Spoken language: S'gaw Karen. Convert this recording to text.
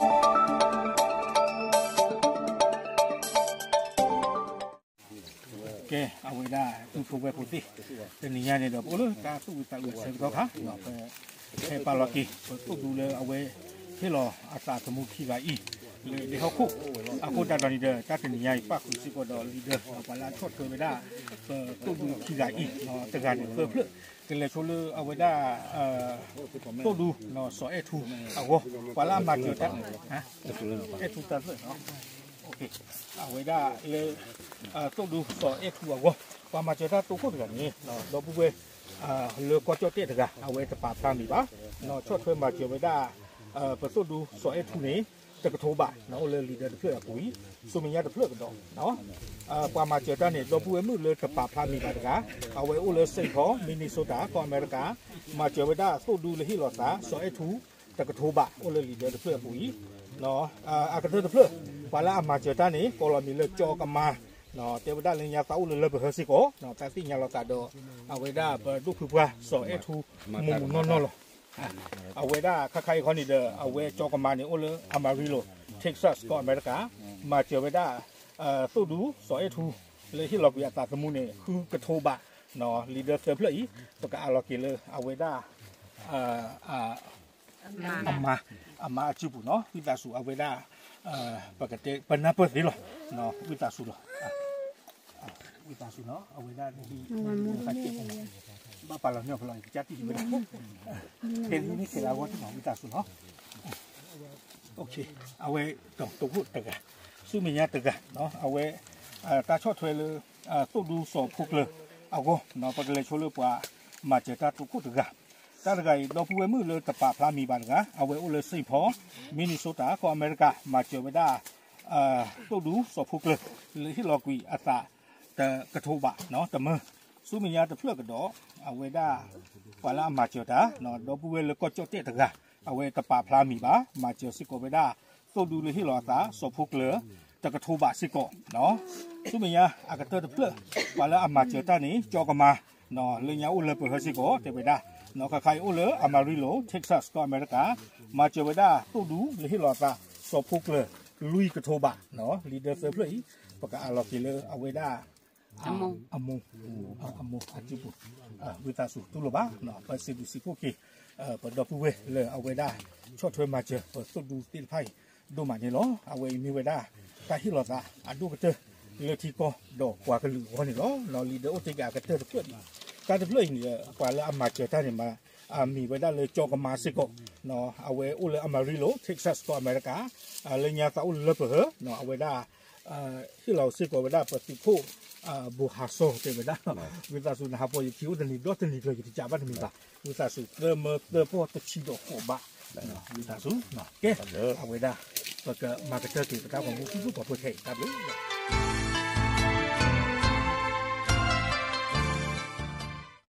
ကဲ အဝဲဒၣ် ပုၢ်ဖိဝဲၢ်ဖိသ့ၣ် တနံၤညါန့ၣ်ဒီး ပအိၣ်လၢတၢ်သူၣ်ဝံသးဝံအဆၢကတီၢ်ခါ ပဟဲပာ်လီၤက့ၤ ပသိၣ်ဒူလၢအဝဲ ဟ့ၣ်လီၤအသးသမူခံဂၤအံၤ လၢဒဲဟီၣ်ခိၣ် အဃိသတးဒီးန့ၣ်ဒီး တၢ်တနံၤညါအံၤ ပၣ်ဃုာ်စ့ၢ်ကီးဒီး leader ပှၤလၢအဆီၣ်ထွဲဝဲဒၣ် ပသိၣ်ဒူခံဂၤအံၤ တဂၤန့ၣ်သၢဖျၢၣ် ကလဲၤဆိလၢအဝဲဒၣ် သိၣ်ဒူ စီၤအဲၣ်ထူအဂီၢ် ပှၤလၢအမၤစၢၤတၢ် အဲၣ်ထူတၢ်ဖျၢၣ် အဝဲဒၣ်လၢ သိၣ်ဒူစီၤအဲၣ်ထူအဂီၢ် ပှၤမၤစၢၤတၢ်တိခိၣ်တဂၤန့ၣ် ဒီပုၢ်ဝဲၢ် လၢကီၢ်ကၠီၣ်တဲၣ်တဂၤ အဝဲတပာ်ဖျါမံၤဘၣ် ဆီၣ်ထွဲမၤစၢၤဝဲဒၣ် ပသိၣ်ဒူစီၤအဲၣ်ထူန့ၣ် တကထိဘး အိၣ်လၢ leader တဖျၢၣ်အပူၤအံၤ ဆူမဲာ်ညါတဖျၢၣ်ကဒီး ပှၤမၤစၢၤတၢ်န့ၣ် ဒီပုၢ်ဝဲၢ်မုၣ်လၢတပာ်ဖျါမံၤဘၣ်တဂၤ အဝဲအိၣ်လၢ Saint Paul Minnesota ကီၢ်အမဲရကၤ မၤစၢၤဝဲဒၣ်သိၣ်ဒူလၢဟ့ၣ်လီၤသး စီၤအဲၣ်ထူ တကထိဘး အိၣ်လၢ leader တဖျၢၣ်အပူၤအံၤ အကတၢၢ်တဖျၢၣ် ပှၤလၢအမၤစၢၤတၢ်န့ၣ် ကိးလီၤမံၤလၢကၠီကမါ တဲဝဲဒၣ်လၢညါသးအိၣ်လၢလၢပဟၢစ့ၢ်ကီး တၢ်သ့ၣ်ညါလီၤသးဒီး အဝဲဒၣ်ပဒိၣ်ဖုပှၢ်စီၤအဲၣ်ထူ မုၢ်မုၢ်နီၢ်နီၢ်လီၤ အဝဲဒၣ်ခါခါအံၤခီန့ၣ်ဒီး အဝဲကၠီကမါန့ၣ် အိၣ်လၢ Amarillo Texas ကီၢ်အမဲရကၤ မၤစၢၤဝဲဒၣ် သိၣ်ဒူစီၤအဲၣ်ထူ လၢဟ့ၣ်လီၤကွံာ်အသးသမူန့ၣ် ဃုကထိဘး leader သၢဖျၢၣ်အံၤ ပကအးလီၤက့ၤလၢအဝဲဒၣ် အမါ အမါအစုပူၤနီၤ ဝံသးစူၤအဝဲဒၣ် ပကတဲ ပနၢ်ပၢၢ်သ့လီၤ ဝံသးစူၤလီၤ ဝံသးစူၤနီၤ အဝဲဒၣ် ဘၣ်ပာ်လီၤန့ၢ် ပလီၤကစၢ်တံၢ်ဝဲဒၣ် ခဲန့ၣ်ခဲလၢာ်အဂီၢ်တနီၤ ဝံသးစူၤနီၤ အဝဲ တိခိၣ်တဂၤ ဆူမဲာ်ညါတဂၤ အဝဲ တၢ်ဆီၣ်ထွဲလၢ သိၣ်ဒူစီၤဖိကျၢၤအဂီၢ် ပကလဲၤဆိလၢပှၤမၤစၢၤတၢ်တိခိၣ်တဂၤ တၢ်တဂၤအံၤ ဒီပုၢ်ဝဲၢ်မုၣ်လၢတပာ်ဖျါမံၤဘၣ်တဂၤ အဝဲအိၣ်လၢ Saint Paul Minnesota ကီၢ်အမဲရကၤ မၤစၢၤဝဲဒၣ် သိၣ်ဒူစီၤဖိကျၢၤ လၢဟ့ၣ်လီၤကွံာ်အသး တကထိဘး တမၢ ဆူမဲာ်ညါတဖျၢၣ်ကဒီး အဝဲဒၣ် ပှၤလၢအမၤစၢၤတၢ် ဒီပုၢ်ဝဲၢ်လၢကီၢ်ကၠီၣ်တဲၣ်တဂၤ အဝဲတပာ်ဖျါမံၤဘၣ် မၤစၢၤစ့ၢ်ကီးဝဲဒၣ် သိၣ်ဒူလၢဟ့ၣ်လီၤအသး စီၤဖိကျၢၤ တကထိဘးစ့ၢ်ကီး ဆူမဲာ်ညါအကတၢၢ်တဖျၢၣ် ပှၤလၢအမၤစၢၤတၢ်န့ၣ် ကၠီကမါ လၢညါအိၣ်လၢပဟၢစ့ၢ်ကီး တဲဝဲဒၣ် ခါခါအံၤအိၣ်လၢ Amarillo Texas ကီၢ်အမဲရကၤ မၤစၢၤဝဲဒၣ်သိၣ်ဒူလၢဟ့ၣ်လီၤအသး စီၤဖိကျၢၤ လွံၢ်ကထိဘး leader သၢဖျၢၣ်အံၤ ပကအးလီၤက့ၤလၢအဝဲဒၣ် အမိၢ် အမိၢ်အစုပူၤ ဝံသးစူၤတူၢ်လိာ်ဘၣ် ပစံးဘျုးစံးဖှိၣ်က့ၤ ပဒီပုၢ်ဝဲၢ်လၢအဝဲဒၣ် ဆီၣ်ထွဲမၤစၢၤ ပသိၣ်ဒူသ့ၣ်တဖၣ်အံၤ ဒိၣ်မးန့ၣ်လီၤ. အဝဲအံၤမ့ၢ်ဝဲဒၣ် တၢ်ဟ့ၣ်လီၤသးအဒိၣ်ကတၢၢ် လၢထံကီၢ်ဒီးပှၤကလုာ်အဂီၢ်န့ၣ်လီၤ. လံာ်ဒၢအိၣ်တ့ၢ်က့ၤအကတၢၢ်တဖျၢၣ်န့ၣ် တၢ်တဖျၢၣ်အံၤန့ၣ် ပှၤလၢအမၤစၢၤတၢ်န့ၣ် မၤ အမံၤဝဲဒၣ်လၢကၠီကမါစ့ၢ်ကီး အဝဲအိၣ်လၢ Amarillo Texas ကီၢ်အမဲရကၤ လၢညါသးအိၣ်လၢပဟၢ အဝဲဒၣ် ဟ့ၣ်လီၤစ့ၢ်ကီးဝဲဒၣ်ပသုးခိၣ် ဘိၣ်ဟးစီၤတဲဝဲဒၣ် ဝံသးစူၤနဟးပီၤယခံအိၣ်တနံၤဒီတနံၤကျၢၤ ယတကးဘၣ်တမံၤဘၣ် ဝံသးစူၤသၢမၢသၢပီၢ်တဆံဒီးဃိးဘး ဝံသးစူၤ ကဲ အဝဲဒၣ် ပကမၤကတၢၢ်က့ၤပတၢ်ဂီၤမူ ဖုၣ်ဖုၣ်ပှၤပှဲၤခဲအံၤ တၢ်ဘျုး